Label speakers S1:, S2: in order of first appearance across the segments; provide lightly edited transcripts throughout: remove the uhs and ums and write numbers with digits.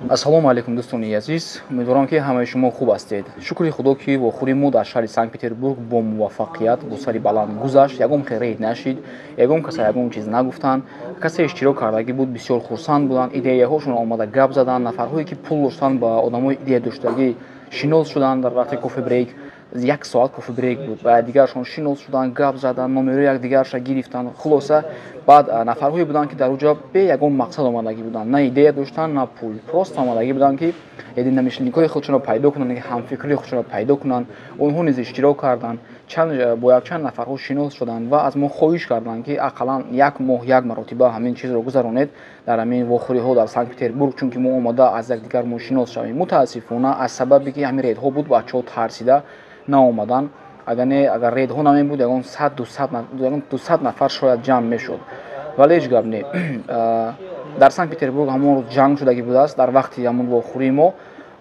S1: Ассалому алайкум, дӯстони азиз. Умедворам, ки ҳамаи шумо хуб ҳастед. Шукри Худо, ки вохӯрии мо дар шаҳри Санкт Петербург бо муваффақият, бо сари баланд гузашт. Ягон хел рейд нашид, ягон каса ягон чиз нагуфтанд. Касе иштирок кардагӣ буд, бисёр хурсанд буданд, идеяҳошон омада гап заданд. Нафарҳое, ки пул доштанд, ба одамои идея доштагӣ шинос шуданд. Дар вақти кофе-брейк, як соат кофе-брейк буд, ба дигарашон шинос шуданд, гап заданд, номерои якдигарша гирифтанд. Хулоса, баъд нафарҳое буданд, ки дар оҷо бе ягон мақсад омадагӣ буданд, на идея доштанд, на пул, просто омадагӣ буданд, ки единомышленникҳои худшонро пайдо кунанд, ҳамфикрии худшонро пайдо кунанд. Онҳо низ иштирок карданд, бо якчанд нафарҳо шинос шуданд ва аз мо хоҳиш карданд, ки ақаллан як моҳ як маротиба ҳамин чизро гузаронед дар ҳамин вохӯриҳо дар Санкт Петербург, чунки мо омода аз якдигар мо шинос шавем. Мутаассифона, аз сабабе ки ҳамин рейдҳо буд, бачаҳо тарсида наомаданд. Агар не, агар рейдҳо намебуд, ягон 100, 200 нафар шояд ҷамъ мешуд. Вале ҳеҷ гап не. Дар Санкт Петербург ҳамон рӯз ҷанг шудагӣ будааст дар вақти ҳамон вохӯрии мо.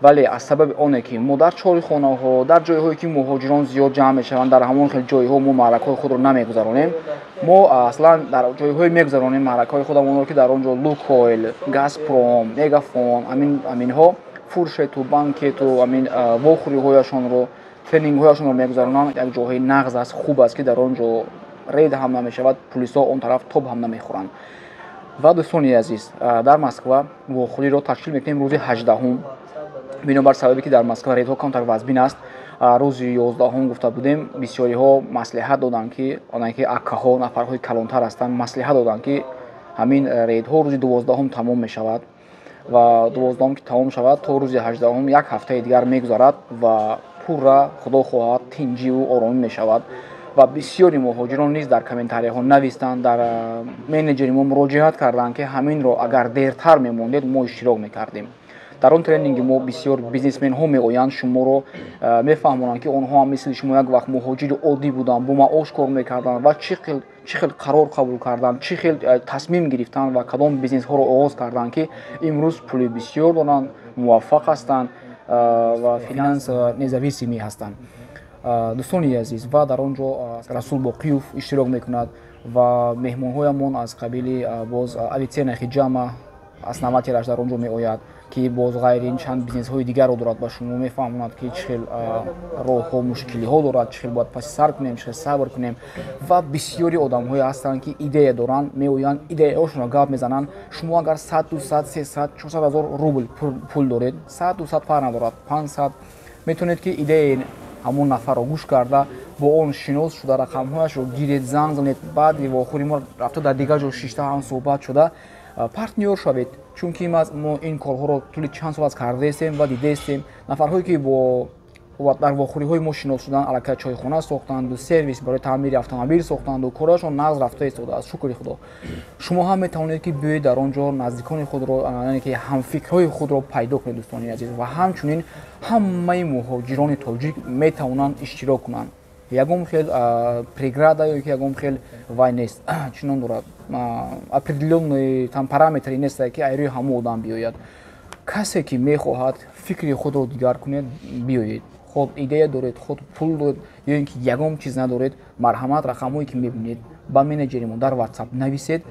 S1: Вале аз сабаби оне ки мо дар чойхонаҳо, дар ҷойҳое ки муҳоҷирон зиёд ҷамъ мешаванд, дар ҳамон хел ҷойҳо мо маъракаҳои худро намегузаронем. Мо аслан дар ҷойҳое мегузаронем маъракаҳои худамонро, ки дар он ҷо Лукойл, Газпром, Мегафон, аминҳо фуршету банкету амин вохӯриҳояшонро, тренингҳояшонро мегузаронанд. Як ҷоҳои нағз аст, хуб аст, ки дар он ҷо рейд ҳам намешавад, пулисҳо он тараф тоб ҳам намехӯранд. Ва, дӯстони азиз, дар Москва вохӯриро ташкил мекунем рӯзи 18-ум. Бинобар сабабе ки дар Москва рейдҳо камтар вазбин аст, рӯзи 11-ум гуфта будем. Бисёриҳо маслиҳат доданд, ки оне ки акаҳо, нафарҳои калонтар ҳастанд, маслиҳат доданд, ки ҳамин рейдҳо рӯзи 12-ум тамом мешавад ва 12-ум ки тамом шавад, то рӯзи 18-ум як ҳафтаи дигар мегузарад ва пурра, Худо хоҳад, тинҷиву оромӣ мешавад. Ва бисёри муҳоҷирон низ дар комментарияҳо навистанд, дар менеҷери мо муроҷиат карданд, ки ҳаминро агар дертар мемондед, мо иштирок мекардем. Дар он тренинги мо бисёр бизнесменҳо меоянд, шуморо мефаҳмонанд, ки онҳо ҳам мисли шумо як вақт муҳоҷири оддӣ буданд, бо маош кор мекарданд ва чӣ хел қарор қабул карданд, чӣ хел тасмим гирифтанд ва кадом бизнесҳоро оғоз карданд, ки имрӯз пули бисёр доранд, муваффақ ҳастанд ва финансово независимый ҳастанд. Дӯстони азиз, ва дар он ҷо Расул Боқиев иштирок мекунад ва меҳмонҳоямон аз қабили боз Авицена Хиҷама, основателаш, дар он ҷо меояд, ки боз ғайри ин чанд бизнесҳои дигарро дорад, ба шумо мефаҳмонад, ки чӣ хел роҳҳо, мушкилиҳо дорад, чӣ хел бояд паси сар кунем, чӣ хел сабр кунем. Ва бисёри одамҳое ҳастанд, ки идея доранд, меоянд, идеяҳошонро гап мезананд. Шумо агар 100, 200, 300, 400 ҳазор рубл пул доред, 100, 200 фарқ надорад, 500, метавонед, ки идеяи ҳамон нафарро гӯш карда, бо он шинос шуда, рақамҳояшро гиред, занг занед, баъди вохӯри мо рафта, дар дигар ҷо шишта, ҳам суҳбат шуда, партнёр шавед. Чунки мо ин корҳоро тӯли чанд сол аст кардаестем ва дидаестем. Нафарҳое ки бо дар вохӯриҳои мо шинос шуданд, аллакай чойхона сохтанду сервис барои таъмири автомобил сохтанду корашон нағз рафта истодааст, шукри Худо. Шумо ҳам метавонед, ки биёед, дар он ҷо наздикони худро, яъне ки ҳамфикрҳои худро пайдо кунед, дӯстони азиз. Ва ҳамчунин ҳамаи муҳоҷирони тоҷик метавонанд иштирок кунанд. Ягон хел преграда ё ки ягон хел вай нест, чунон дорад, определённый там параметре нестае, ки айрӯи ҳамон одам биёяд. Касе ки мехоҳад фикри худро дигар кунед, биёед. Худ идея доред, худ пул доред ё ин ки ягон чиз надоред, марҳамат, рақамҳое ки мебинед, ба менеҷери мо дар WhatsApp нависед.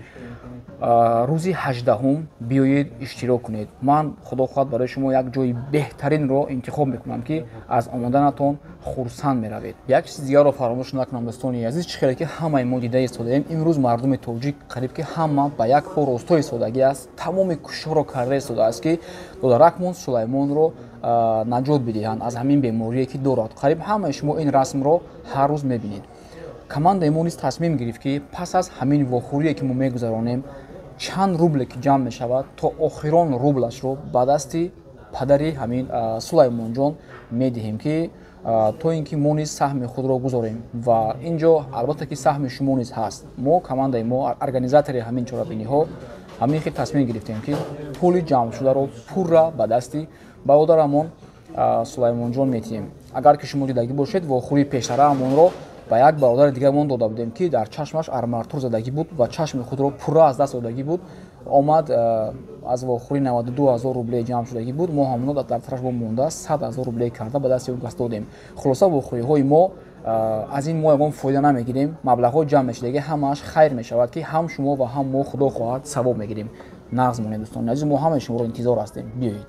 S1: Рӯзи 18-ум биёед, иштирок кунед. Ман, Худо хоҳад, барои шумо як ҷои беҳтаринро интихоб мекунам, ки аз омоданатон хурсанд меравед. Як чизи дигарро фаромӯш накунам, дӯстони азиз. Чӣ хеле ки ҳамаи мо дида истодаем, имрӯз мардуми тоҷик қариб ки ҳама ба як по росто истодагӣ аст, тамоми кӯшишҳоро карда истодааст, ки додаракмон Сулаймонро наҷот бидиҳанд аз ҳамин беморие, ки дорад. Қариб ҳамаи шумо ин расмро ҳар рӯз мебинед. Командаи мо низ тасмим гирифт, ки пас аз ҳамин вохӯрие, ки мо мегузаронем, чанд рубле ки ҷамъ мешавад, то охирон рублашро ба дасти падари ҳамин Сулаймонҷон медиҳем, ки то ин ки мо низ саҳми худро гузорем. Ва ин ҷо, албатта, ки саҳми шумо низ ҳаст. Мо, командаи мо, организатори ҳамин чорабиниҳо, ҳамин хел тасмим гирифтем, ки пули ҷамъшударо пурра ба дасти бародарамон Сулаймонҷон медиҳем. Агар ки шумо дидагӣ бошед, вохӯрии пештараамонро ба як бародари дигарамон дода будем, ки дар чашмаш арматур задагӣ буд ва чашми худро пурра аз даст додагӣ буд. Омад, аз вохӯрӣ 92 ҳазор рубле ҷамъ шудагӣ буд. Мо ҳамоно дар дафтараш бо монда, 100 ҳазор рубле карда ба дасти ӯ кас додем. Хулоса, вохӯриҳои мо, аз ин мо ягон фоида намегирем. Маблағҳо ҷамъ мешудаги ҳамааш хайр мешавад, ки ҳам шумо ва ҳам мо, Худо хоҳад, савоб мегирем. Нағз монед, дӯстони азиз, мо ҳамаи шуморо интизор ҳастем, биёед.